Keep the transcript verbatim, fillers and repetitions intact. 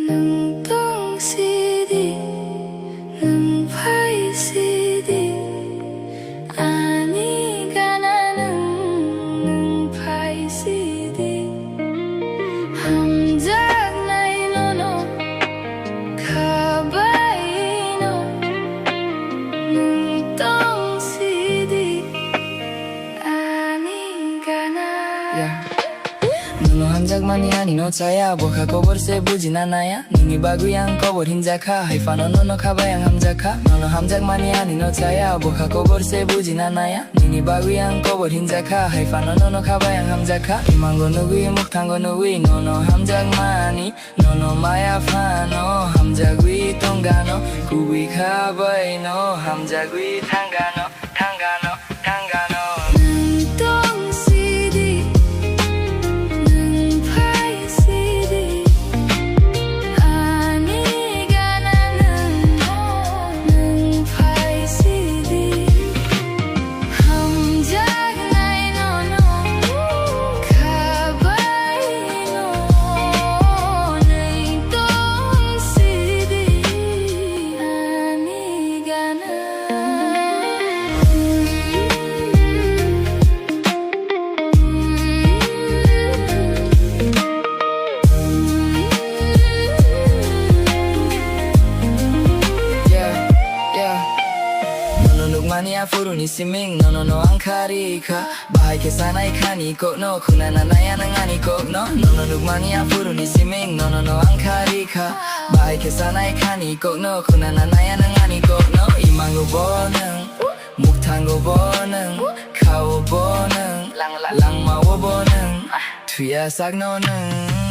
Nwng tong sidi, nwng phai sidi, ani gana nwng, nwng phai sidi. Hamjaknai nono khabaino, nwng tong sidi, ani gana. Yeah. Nono hamjakmani ani no chaya, bokha kobor se bujina naya. Nini bagwi ang kobor hinjakha, hai phano nono khabai ang hamjakha. Nono hamjakmani ani no chaya, bokha kobor se bujina naya. Nini bagwi ang kobor hinjakha, hai phano nono khabai ang hamjakha. Imango nugwi, mukthango nugwi, nono hamjakmani, nono maya phano hamjagwi tongano, kubui khabai no hamjagwi thangano. Thangano, thangano. Nwng tong sidi, nwng phai sidi, ani gana nwng, nwng phai sidi. Hamjaknai nono khabai no, nwng tong sidi, ani gana. Yeah, yeah. Nono nukmani aphuruni siming, nono no ang kha rikha. Bahai khe sanai khani kokno, khunana naya nang ani kokno. Nono nukmani aphuruni siming, nono no ang kha rikha. Bahai khe sanai khani kokno, khunana naya nang ani kokno. Imango bo nwng, mukthango bo nwng, khao bo nwng, langmao bo nwng, thuya sakno nwng.